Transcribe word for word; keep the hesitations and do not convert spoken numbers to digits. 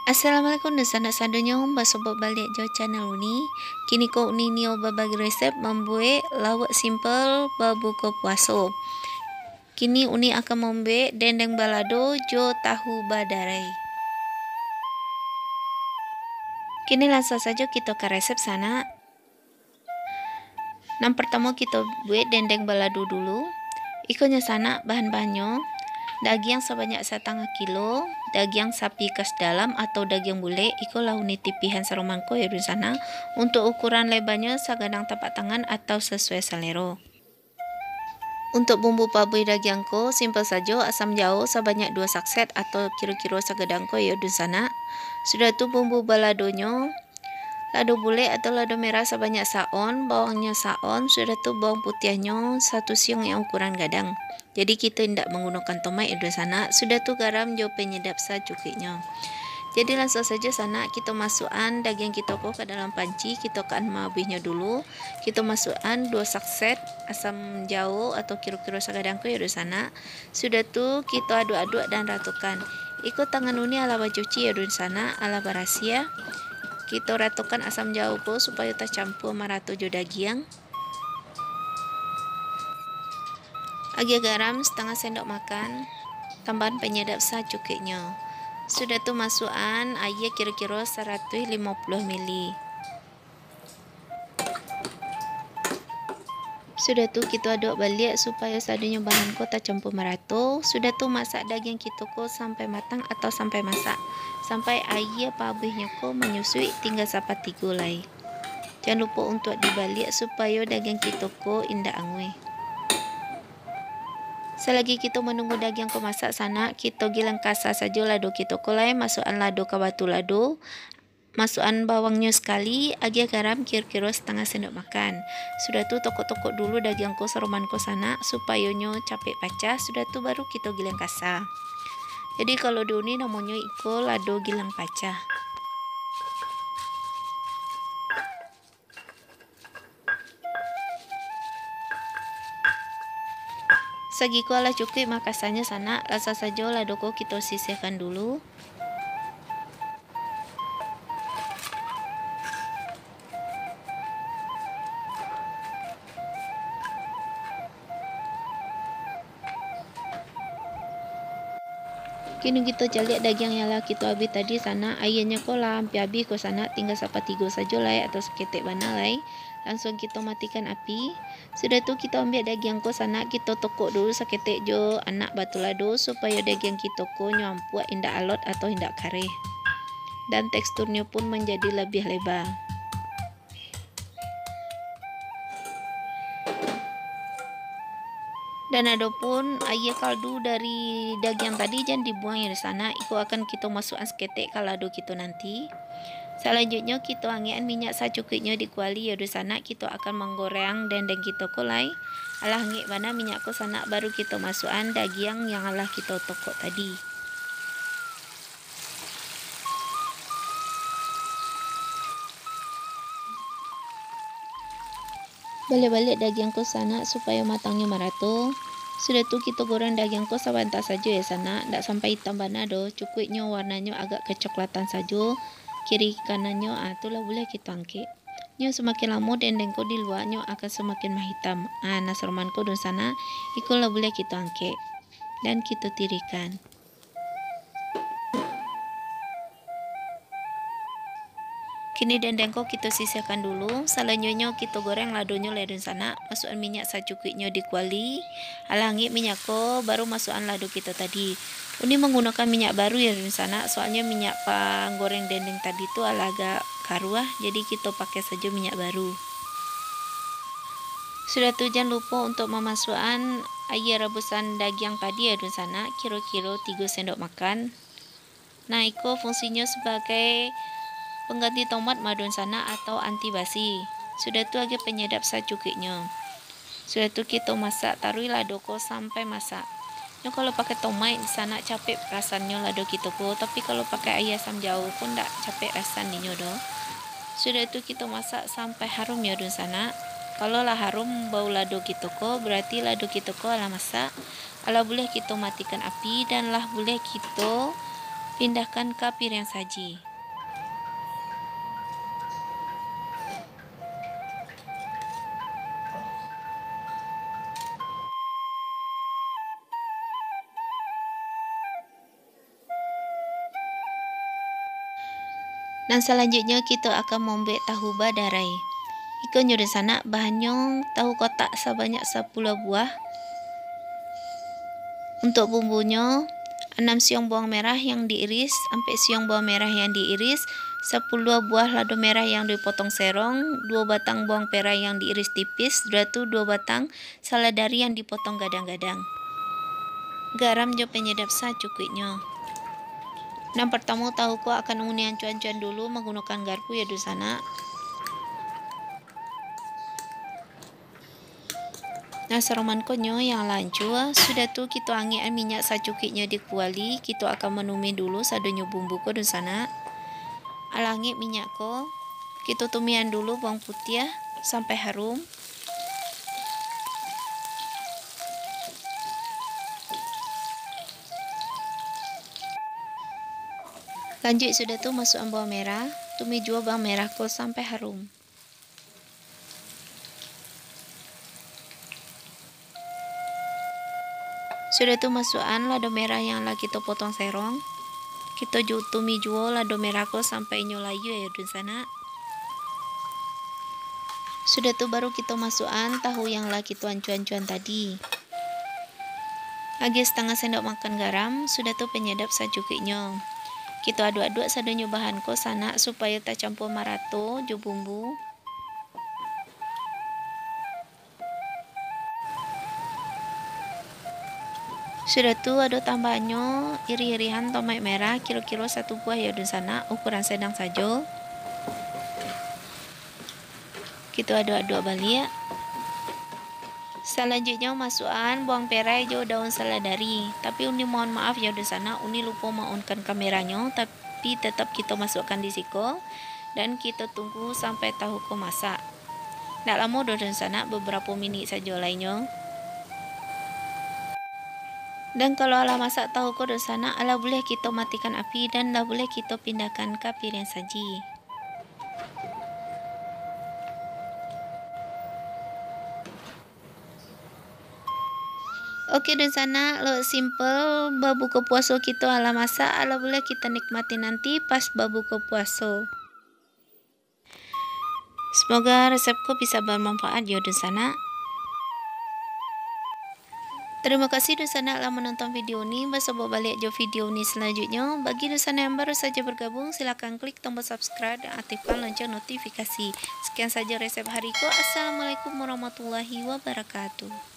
Assalamualaikum dunsanak sadonyo, basobok baliak jo channel Uni. Kini ko Uni nio babagi resep mambuek lauak simpel babuko puaso. Kini Uni akan mambuek dendeng balado jo tahu badarai. Kini lansuang sajo kito ka resep sanak. Nan partamo kito buek dendeng balado dulu. Ikonyo sanak bahan-bahannyo, dagiang sabanyak satangah kilo, dagiang sapi khas dalam atau dagiang bulek, iko lah Uni tipihan saromangko yo dunsanak. Untuk ukuran lebanyo sagadang tapak tangan atau sasuai salero. Untuk bumbu pabuih dagiang ko, simpel sajo, asam jawo sabanyak duo sakset atau kiro-kiro sagadang ko yo dunsanak. Sudah tu bumbu baladonyo, lado bulek atau lado merah sabanyak saon, bawangnyo saon, sudah tu bawang putiahnyo satu siung yang ukuran gadang. Jadi kito indak manggunokan tomat yo dunsanak, sudah tu garam jo penyedap sacukuiknyo. Jadi lansuang sajo sanak, kito masuakan dagiang kito ko ka dalam panci, kito kaan maabuihnyo dulu. Kito masuakan duo sakset asam jawo atau kiro-kiro sagadang ko yo dunsanak. Sudah tu kito aduk-aduk dan ratokan. Iko tangan Uni alah bacuci yo dunsanak, alah barasiah. Kito ratokan asam jawo ko supayo tacampua marato jo dagiang. Agiah garam satangah sendok makan, tambahan penyedap sacukuiknyo. Sudah tu masuakan aia kiro-kiro saratuih limo puluah mili. Sudah tu kito aduk baliak supayo sadonyo bahan ko tacampua marato. Sudah tu masak dagiang kito ko sampai matang atau sampai masak, sampai aia pabuihnyo ko manyusuik tingga sapatigo lai. Jan lupo untuak dibaliak supayo dagiang kito ko indak anguih. Salagi kito manunggu dagiang ko masak sanak, kito gilang kasa sajo lado kito ko lai, masuakan lado ka batu lado, masuakan bawangnyo sakali, agiah garam kiro-kiro satangah sendok makan. Sudah tu tokok-tokok dulu dagiang ko saroman ko sanak, supayo nyo capek pacah, sudah tu baru kito gilang kasa. Jadi kalau di Uni namonyo iko lado gilang pacah. Sagiko alah cukuik makasannyo sanak, lansuang sajo lado ko kito sisihkan dulu. Kini kito caliak dagiang yang lah kito abuih tadi sanak, aianyo ko lah ampia abih ko sanak, tingga sapatigo sajo lai atau saketek bana lai. Lansuang kito matikan api. Sudah tu kito ambiak dagiang ko sanak, kito tokok dulu saketek jo anak batu lado, supayo dagiang kito ko nyo ampuak, indak alot atau indak kareh, dan teksturnyo pun manjadi labiah leba. Dan adopun aia kaldu dari dagiang tadi jan dibuang yo dunsanak, iko akan kito masuakan saketek ka lado kito nanti. Salanjuiknyo kito angekan minyak sacukuiknyo di kuali yo dunsanak, kito akan manggoreang dendeng kito ko lai. Alah angek bana minyak ko sanak, baru kito masuakan dagiang yang alah kito tokok tadi. Baliak-baliak dagiang ko sanak supayo matangnyo marato. Sudah tu kito goreng dagiang ko sabanta sajo yo sanak, ndak sampai itam bana doh, cukuiknyo warnanyo agak kecoklatan sajo, kiri kanannyo, ah, tu lah buliah kito angkek. Nyo samakin lamo dendeng ko di lua nyo akan samakin mahitam. Ah, nah saroman ko dunsanak, iko lah buliah kito angkek dan kito tirikan. Kini dendeng ko kito sisihkan dulu, salanjuiknyo kito goreng ladonyo lai dunsanak, masuakan minyak sacukuiknyo di kuali, alah angek minyak ko, baru masuakan lado kito tadi. Uni manggunokan minyak baru yo dunsanak, soalnyo minyak panggoreng dendeng tadi tu alah agak karuah, jadi kito pakai sajo minyak baru. Sudah tu jan lupo untuk mamasuakan aia rabusan dagiang tadi yo dunsanak, kiro-kiro tigo sendok makan. Nah, iko fungsinyo sabagai pangganti tomat mah dunsanak atau anti basi. Sudah tu agiah panyadap sacukuiknyo. Sudah tu kito masak taruih lado ko sampai masak. Nyo kalau pakai tomat sanak capek rasannyo lado kito ko, tapi kalau pakai aia asam jawo ko ndak capek rasan inyo doh. Sudah tu kito masak sampai harum yo dunsanak. Kalau lah harum bau lado kito ko, berarti lado kito ko alah masak. Alah buliah kito matikan api dan lah buliah kito Pindahkan ka piriang saji. Nan salanjuiknyo, kito akan mambuek tahu badarai. Iko nyo dunsanak, bahannyo tahu kotak sabanyak sapuluah buah. Untuak bumbunyo, anam siung bawang merah yang diiris, ampek siung bawang merah yang diiris, sapuluah buah lado merah yang dipotong serong, duo batang bawang perai yang diiris tipis, sudah tu duo batang saladari yang dipotong gadang-gadang. Garam jo panyadap sacukuiknyo. Nan partamo, tahu ko akan uni ancuan-ancuan dulu manggunokan garpu, yo dunsanak. Nah, saroman ko nyo yang lah ancua, sudah tu kito angekkan minyak sacukuiknyo di kuali, kito akan manumih dulu sadonyo bumbu ko dunsanak. Alah angek minyak ko, kito tumihan dulu bawang putiah sampai harum. Lanjuik sudah tu masuakkan bawang merah, tumih juo bawang merah ko sampai harum. Sudah tu masuakkan lado merah yang lah kito potong serong. Kito ju-, tumiah juo lado merah ko sampai inyo layua, yo dunsanak. Sudah tu baru kito masuakkan tahu yang lah kito ancua-ancuan tadi. Agiah satangah sendok makan garam, sudah tu panyadap sacukuiknyo. Kito aduak-aduak sadonyo bahan ko sanak supayo tacampua marato jo bumbu. Sudah tu ado tambahannyo irih-irihan tomaik merah, kiro-kiro satu buah yo dunsanak, ukuran sedang sajo. Kito aduak-aduak baliak. Salanjuiknyo masuakkan bawang perai jo daun saladari. Tapi uni mohon maaf yo dunsanak, uni lupo ma-onkan kameranyo, tapi tetap kito masuakkan di siko, dan kito tunggu sampai tahu ko masak. Ndak lamo doh dunsanak, babarapo minik sajo lai nyo. Dan kalau alah masak tahu ko dunsanak, alah buliah kito matikan api dan lah buliah kito pindahkan ka piriang saji. Oke dunsanak, lo simple, babuko puaso kito alah masak, alah buliah kito nikmati nanti pas babuko puaso. Semoga resep ko bisa bermanfaat yo dunsanak. Terima kasih dunsanak lah menonton video ni. Basobok baliak jo video ni selanjutnyo. Bagi dunsanak yang baru saja bergabung, silakan klik tombol subscribe dan aktifkan lonceng notifikasi. Sekian saja resep hari ko. Assalamualaikum warahmatullahi wabarakatuh.